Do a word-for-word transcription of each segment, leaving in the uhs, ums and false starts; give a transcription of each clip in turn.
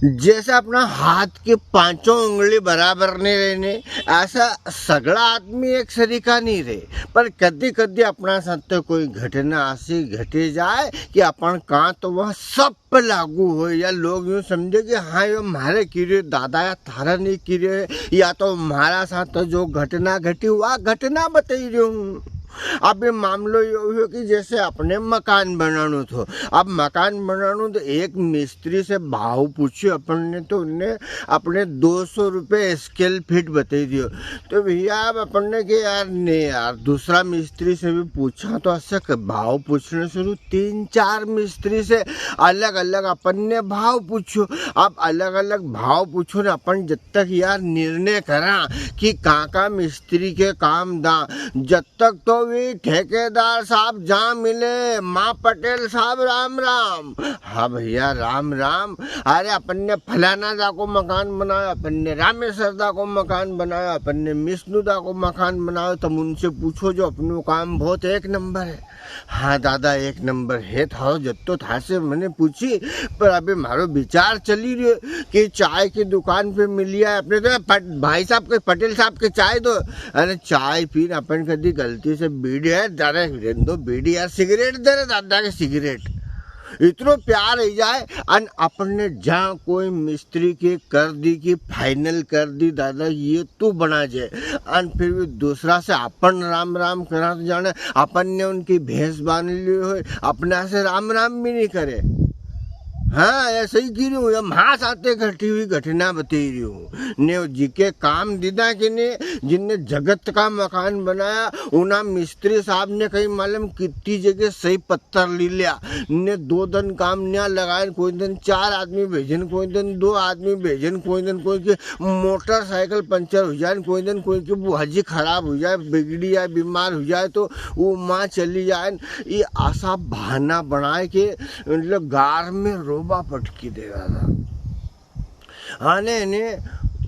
जैसे अपना हाथ की पांचों उंगली बराबर नी रेने, ऐसा सगळा आदमी एक सरीका नी रे। पर कदी कदी अपना साथे कोई घटना ऐसी घटी जाए कि अपन कां तो वह सब पे लागू हो, या लोग यूं समझे कि हाँ, यो म्हारे की रियो, दादा या थारा नी की रियो है, या तो म्हारा साथ जो घटना घटी, वा घटना बताई रियो हूँ। अब ये मामलो यो हुयो कि जैसे अपने मकान बनानो थो, अब मकान बनानो तो एक मिस्त्री से भाव पूछ्यो अपन ने, तो उनने अपने दो सौ रुपये स्केल फीट बताई दियो। तो भैया, अब अपन ने के यार, नी यार, दूसरा मिस्त्री से भी पूछा, तो ऐसे क-, भाव पूछने शुरू, तीन चार मिस्त्री से अलग-अलग अपन ने भाव पूछ्यो। अब अलग-अलग भाव पूछो ने, अपन जब तक यार निर्णय करा कि कां का मिस्त्री के काम दा, जब तक तो वी ठेकेदार साहब जां मिले, माँ पटेल साहब राम राम। हाँ भैया, राम राम। अरे, अपन ने फलाना दा को मकान बनायो, अपन ने रामेश्वर दा को मकान बनायो, अपन ने विष्णु दा को मकान बनायो, तम उनसे पूछो जो अपनो काम बहुत एक नंबर है। हाँ दादा, एक नंबर है थारो, जब तो थासे मने पूछी, पर अबे म्हारो विचार चली रियो कि चाय की दुकान पे मिलिया अपने तो पट-, भाई साहब के, पटेल साहब के चाय दो। अरे चाय पीन अपन कदी गलती से बीड़ी है, दादा के दो बीड़ी यार, सिगरेट दे रे दादा के सिगरेट। इतनो प्यार हो जाए, अन अपन ने जहाँ कोई मिस्त्री के कर दी कि final कर दी, दादा ये तू बना जे। अन फिर भी दूसरा से अपन राम राम करा तो जाने अपन ने उनकी भैंस बांध ली हो, अपना से राम राम भी नी करे। हाँ, ऐसे ही की रियो हूँ, ये म्हा साथे घटी हुई घटना बता रियो हूँ। ने जिके काम दीदा कि ने, जिनने जगत का मकान बनाया, उना मिस्त्री साहब ने कई मालूम कितनी जगह सही पत्थर ली लिया। ने दो दिन काम न्या लगाए, कोई दिन चार आदमी भेजन, कोई दिन दो आदमी भेजन, कोई दिन कोई के मोटरसाइकिल पंचर हो जाए, कोई दिन कोई की बुआजी खराब हो जाए, बिगड़ी जाए, बीमार हो जाए, तो वो माँ चली जाए। ये आसा बहाना बनाए के, मतलब, गार में रोबा पटकी देगा था। आने ने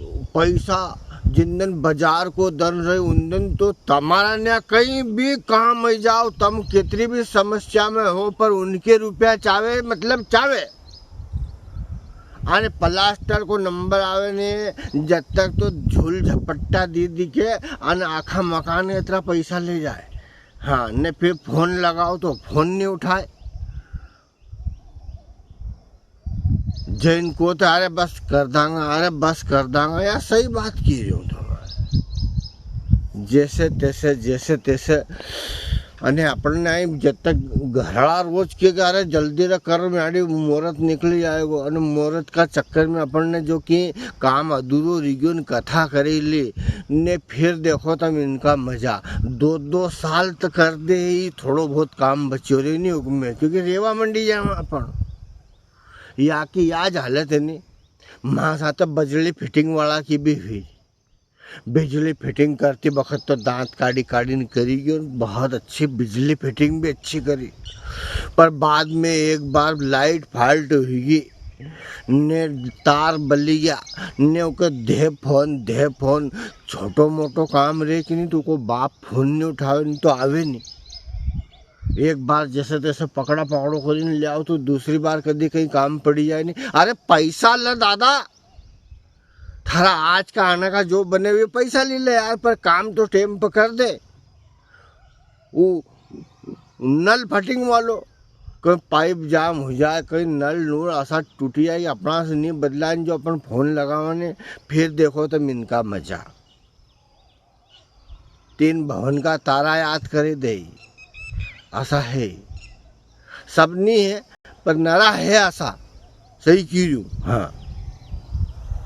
पैसा जिन दिन बाजार को दन रहे, उन दिन तो तमारा ने कहीं भी काम आई जाओ, तम कितनी भी समस्या में हो, पर उनके रुपया चावे, मतलब चावे। अने प्लास्टर को नंबर आवे ने, जब तक तो झूल झपट्टा दी दी के, अने आखा मकान के इतना पैसा ले जाए। हाँ, ने फिर फोन लगाओ तो फोन नी उठाए। जैन को तो, "अरे बस कर दांगा, अरे बस कर दांगा।" यार, सही बात की रियो हूँ तो। जैसे तैसे, जैसे तैसे। अने अपन ने आई जब तक घरवाला रोज के, "अरे जल्दी रे कर, म्याड़ी मुहूर्त निकली जाएगो।" अने मुहूर्त का चक्कर में अपन ने जो कि काम अधूरो रही गयो ने कथा करी ली, ने फिर देखो तम इनका मजा। दो दो साल तो कर दे ही, थोड़ो बहुत काम बच्यो रे नी हुक्म में, क्योंकि रेवा मंडी जाए अपन। या की याज हालत है नी, मां साथ बिजली फिटिंग वाला की भी हुई। बिजली फिटिंग करती बखत तो दांत काढ़ी काढ़ी ने करी गयो, बहुत अच्छी बिजली फिटिंग भी अच्छी करी, पर बाद में एक बार लाइट फाल्ट हुई, ने तार बली गया, ने ओके दे फोन, दे फोन। छोटो मोटो काम रे कि नी, तो को बाप फोन नी उठावे, नी तो आवे नी। एक बार जैसे तैसे पकड़ा पकड़ो करी ने ले आओ, तो दूसरी बार कदी कहीं काम पड़ी जाए नी। अरे पैसा ले दादा, थारा आज का आने का जो बने हुए पैसा ले ले यार, पर काम तो टेम पे कर दे। वो नल फटिंग वालो, कोई पाइप जाम हो जाए, कोई नल नूल असा टूटी जाए, अपना से नी बदलान, जो अपन फोन लगावाने, फिर देखो तो मिनका मजा। तीन भवन का तारा याद करे दे, असा है। सब नी है, पर नरा है असा। सही की रियो हूँ। हाँ,